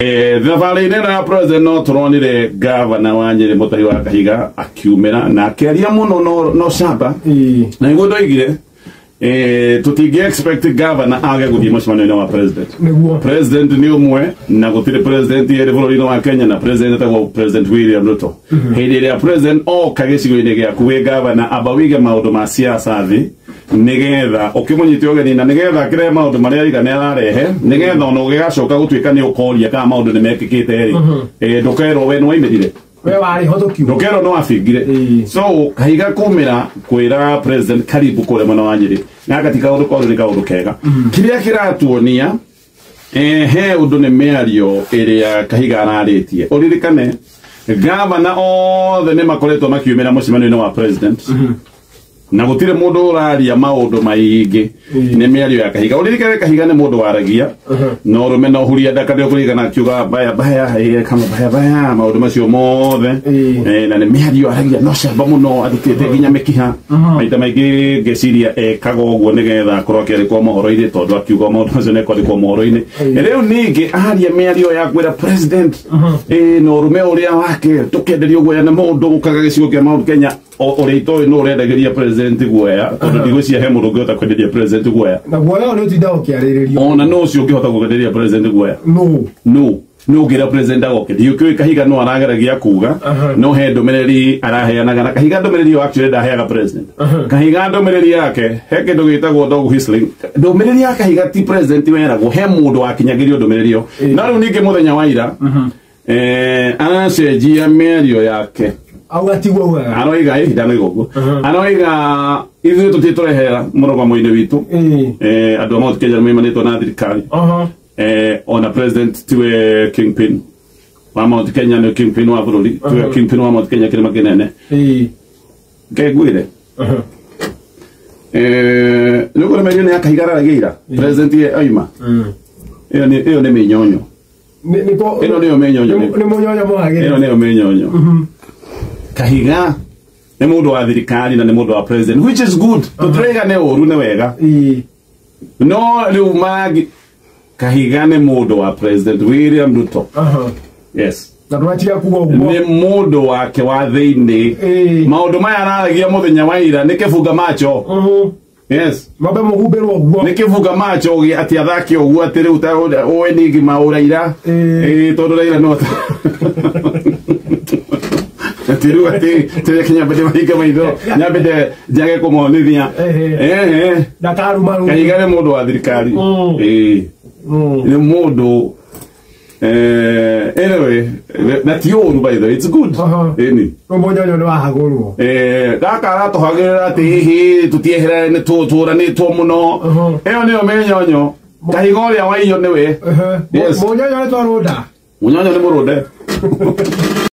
Thabarĩ-inĩ ĩno ya president no tũronire gavana wa Nyĩrĩ Mũtahi wa Kahiga akiumĩra na akĩaria mũno no camba na nĩguo ndoigire tũtingĩ expect gavana age gũthiĩ mũcemanio-inĩ wa president. Nĩguo. President nĩ ũmwe na gũtirĩ president erĩ bũrũri-inĩ wa Kenya, na president etagwo President William Ruto. Hĩndĩ ĩrĩa president oka gĩcigo-inĩ gĩaku wĩ gavana, amba wige maũndũ ma siasa thĩ nĩgetha ũkĩmũnyite ũgeni na nĩgetha akĩrehe maũndũ marĩa aiga nĩ ararehe, nĩgetha ona ũgĩgacoka gũtuĩka nĩ ũkoria kana maũndũ nĩ mekĩkĩte rĩ, ndũkerwo we nĩ waimĩrire. We warĩ ho tũkiuga. Ndũkerwo nĩ wabingire. So Kahiga kumĩra kwĩra president karibu kũrĩa mwena wa Nyĩrĩ gaka ti kaũndũ koru, nĩ kaũndũ kega. Kĩrĩa kĩratuonia he ũndũ nĩ mĩario ĩrĩa Kahiga ararĩtie. Ũririkane gavana othe nĩ makoretwo makiumĩra mũcemanio-inĩ wa president na gũtirĩ mũndũ ũraria maũndũ maingĩ, nĩ mĩario ya Kahiga. Ũririkane Kahiga nĩ mũndũ waragia na ũrũme na ũhuria ndaka, nĩ ũkũririkana akiuga baya baya kama baya baya maũndũ macio mothe. Na nĩ mĩario aragia no camba mũno, arutĩte nginya mĩkiha maita maingĩ. Ngeciria ekaga ũguo nĩgetha akorwo akĩandĩkwo mohoro-inĩ, tondũ akiuga maũndũ macio nĩekwandĩkwo mohoro-inĩ. Rĩu ningĩ aria mĩario ya kwĩra president na ũrũme ũrĩa wake tũkenderio guoya nĩ mũndũ ũkaga gĩcigo kĩa Mount Kenya ũrĩa itoĩ nũ ũrendagĩria president guoya, tondũ ndigwĩciria he mũndũ ũngĩhota kwenderia president guoya. Na guoya ũyũ nĩ ũtindaga ũkĩarĩrĩrio. Ona no ũcio ũngĩhota kwenderia president guoya? Nũ? No ũngĩra president agoke ndiũkĩũĩ Kahiga no arageragia kuga no he ndũmĩrĩri araheanaga, na Kahiga ndũmĩrĩri ĩyo actually ndaheaga president. Kahiga ndũmĩrĩri yake he kĩndũ gĩtagwo dog whistling. Ndũmĩrĩri ya Kahiga ti president weragwo, he mũndũ wakinyagĩrio ndũmĩrĩri ĩyo. Na rĩu ningĩ mũthenya wa ira aracenjia mĩario yake. Auga tiguo augaga. Aroiga ndanoiga ũguo. Aroiga ithuĩ tũtirĩ tũrehera mũrũgamo-inĩ witũ. Andũ a Mount Kenya nĩmaimanĩtwo na thirikari. Ona president tiwe kingpin wa Mount Kenya, nĩ kingpin wa bũrũri, tiwe kingpin wa Mount Kenya kĩrĩma kĩnene. Ke ngwĩre, nĩ ũkũrĩ mĩario nĩ ya Kahiga araragia president ye oima. Ĩyo nĩ mĩnyonyo. Ĩno nĩyo mĩnyonyo. Nĩ mũnyonyo mũhagĩre. Ĩno nĩyo mĩnyonyo. Kahiga nĩ mũndũ wa thirikari na nĩ mũndũ wa president, which is good, tũtiraiga nĩ ũru, nĩ wega. No rĩu mangi Kahiga nĩ mũndũ wa President William Ruto. Yes. Na ndũgatiga kuga ũguo. Nĩ mũndũ wake wa thĩinĩ. Maũndũ maya araragia mũthenya wa ira nĩ kĩbunga macho. Yes. Mambe mũhumbĩrwo ũguo. Nĩ kĩbunga macho atĩ athake ũguo atĩ rĩu ta ũĩ nĩ ngima ũraira. Tondũ Raila no atĩ rĩu atĩ tũreke nyambe ndĩmahinge maitho, nyambe njage kũmonithia. Ndakaruma. Kahiga nĩ mũndũ wa thirikari. Nĩ mũndũ anyway, na ti ũru, by the way, it's good. Ĩni. Rĩu mũnyonyo nĩ wahagũrwo. Gaka aratũhagĩrĩra atĩ hihi tũtieherere nĩ tũranĩtwo mũno. Ĩyo nĩyo mĩnyonyo. Kahiga ũrĩa waiyo nĩwe. Yes. Mũnyonyo nĩ twarũnda. Mũnyonyo nĩ mũrũnde.